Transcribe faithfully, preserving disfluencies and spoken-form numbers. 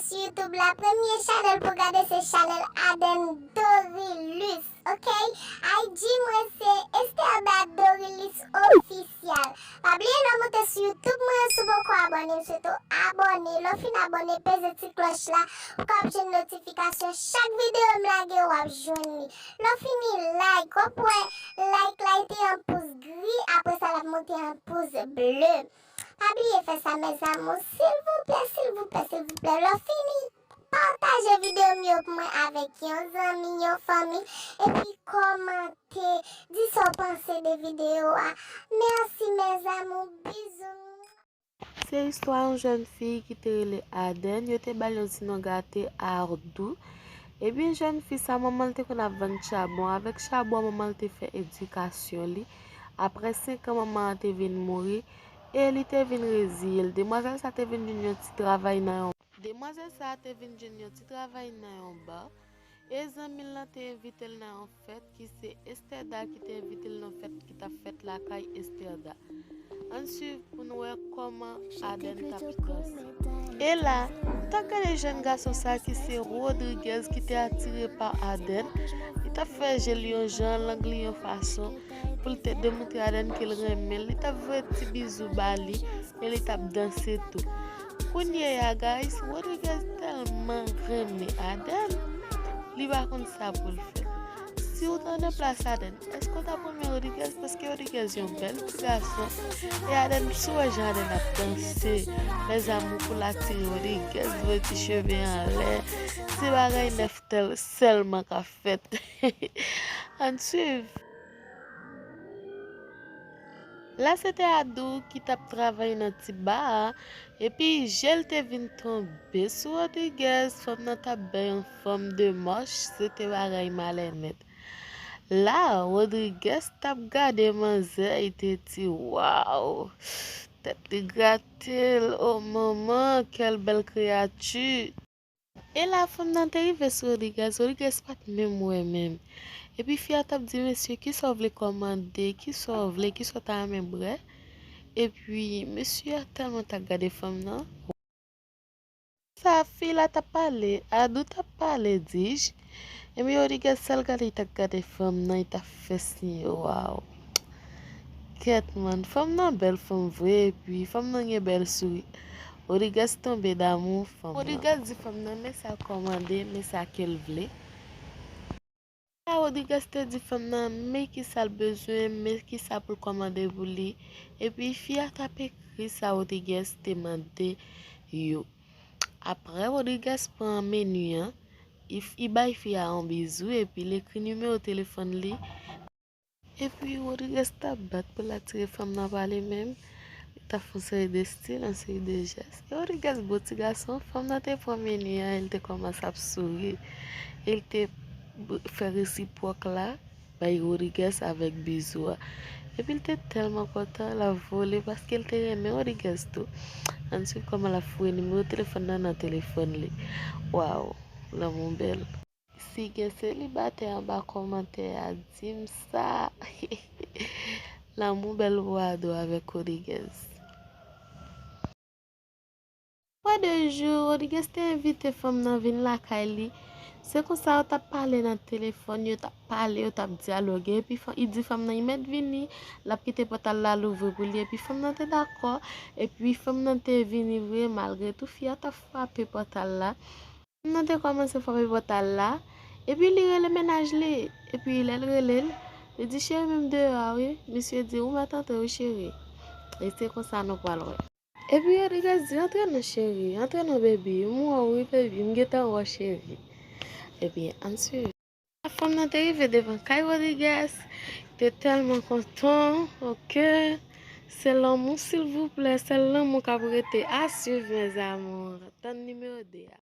Sou YouTube la, premye chanèl pou gade se chanèl Aden Dorilus, ok? I G mwen se Esterda Dorilus Official. Pa bliye lè w moute sou YouTube mwen, si w poko abòne, m swete w abòne. Lè w fin abòne, peze ti klòch la pou w ka ap jwenn notifikasyon. Chak videyo m lage, w ap jwenn li. Lè w fini like, w ap wè like la, li te an pous gri, apre sa l ap monte an pous ble. Pa bliye fè sa, mes amours, silvouplè, silvouplè, silvouplè. Lè w fini, pataje videyo m yo pou mwen avèk yon zanmi, yon fanmi, epi kòmante, di sa w panse de videyo a. Mèsi, mes amours, bizou. Se istwa yon jèn fi ki te rele Aden. Yo te ba l yon ti non gate Ardou. Ebyen, jèn fi sa, manman l te konn ap vann chabon. Avèk chabon an, manman l te fè edikasyon li. Apre senk an, manman an te vin mouri e li te vin reziye l. Demwazèl sa te vin jwenn yon ti travay nan yon, demwazèl sa te vin jwenn yon ti travay nan yon ba. E zanmi l lan te envite l nan yon fèt, ki se Esterda ki te envite l nan fèt ki t ap fèt lakay Esterda. Ann swiv pou n wè kòman Aden t ap danse. E la, m t ap gade jèn gason sa ki se Rodriguez ki te atire pa Aden. Li t ap fè je l yon jan, lang li yon fason, pou l te demontre Aden ke l renmen l. Li t ap voye ti bizou ba li, e li t ap danse tou. Kounye a, guys, Rodriguez tèlman renmen Aden, li pa konn sa pou l fè. Si w t nan plas Aden, èske w t ap renmen Rodriguez? Paske Rodriguez yon bèl ti gason. E Aden, si w wè jan Aden ap danse, mes amours, pou l atire Rodriguez, voye ti cheve anlè, se bagay nèf tèl sèlman k ap fèt. Ann swiv. La se te Ardou ki t ap travay nan ti ba a, epi je l te vin tonbe sou Rodriguez, fanm nan t ap bay yon fòm de mòch, se te bagay malè nèt. La, Rodriguez t ap gade manzè, li te di, waw! Tèt li grate l, o manman, quelle belle créature! E la, fanm nan te rive sou Rodriguez, Rodriguez pa t menm wè menm. Epi fi a t ap di mesye, kisa w vle kòmande, kisa w vle, kisa w ta renmen bwè? Epi mesye a tèlman t ap gade fanm nan. Sa fi la t ap pale, Ardou t ap pale, dis. Epi Rodriguez sèl gade, li t ap gade fanm nan, li t ap fè siy, waw. Kèt, man, fanm nan bèl fanm vre, epi fanm nan gen bèl souri. Rodriguez tonbe damou fanm nan. Rodriguez di fanm nan, men sa l kòmande, men sa ke l vle. Sa Rodriguez te di fanm nan, men kisa l bezwen, men kisa pou l kòmande pou li. Epi fi a t ap ekri sa Rodriguez te mande yo. Apre Rodriguez pran meni an, li f-, li bay fi a yon bizou, epi l ekri nimewo telefòn li. Epi Rodriguez t ap bat pou l atire fanm nan pa li menm. Li t ap fè yon seri de stil, yon seri de jès. E Rodriguez bon ti gason, fanm nan te pran meni an, e l te kòmanse ap souri. E l te b-, fè resipwòk la, bay Rodriguez avèk bizou a. Epi l te tèlman kontan, l ap vole paske l te renmen Rodriguez tou. Ann swiv kòman l ap foure nimewo telefòn nan nan telefòn li. Waw, lanmou bèl. Si gen selibatè anba kòmantè a, di m sa. Lanmou bèl pou Ardou avèk Rodriguez. Apre de jou, Rodriguez te envite fanm nan vin lakay li. Se konsa yo t ap pale nan telefòn, yo t ap pale, yo t ap dyaloge. Epi fa-, li di fanm nan li mèt vini, l ap kite pòtal la louvri pou li. Epi fanm nan te dakò, epi fanm nan te vini vre, malgre tou fi a t ap frape pòtal la. Fanm nan te kòmanse frape pòtal la, epi li rele mennaj li. Epi lè l rele l, li di, cheri, men m deyò a wi. Misye di, ou mèt antre wi, cheri. E se konsa nou pral wè. Epi Rodriguez di, antre non, cheri, antre non, baby. M wè w wi, baby, m gentan wè w, cheri. Ebyen, ann swiv. Fanm nan te rive devan kay Rodriguez, te tèlman kontan, ok. Se lanmou, silvouplè, sèl lanmou k ap rete. A swiv, mes amours. Tann nimewo de a.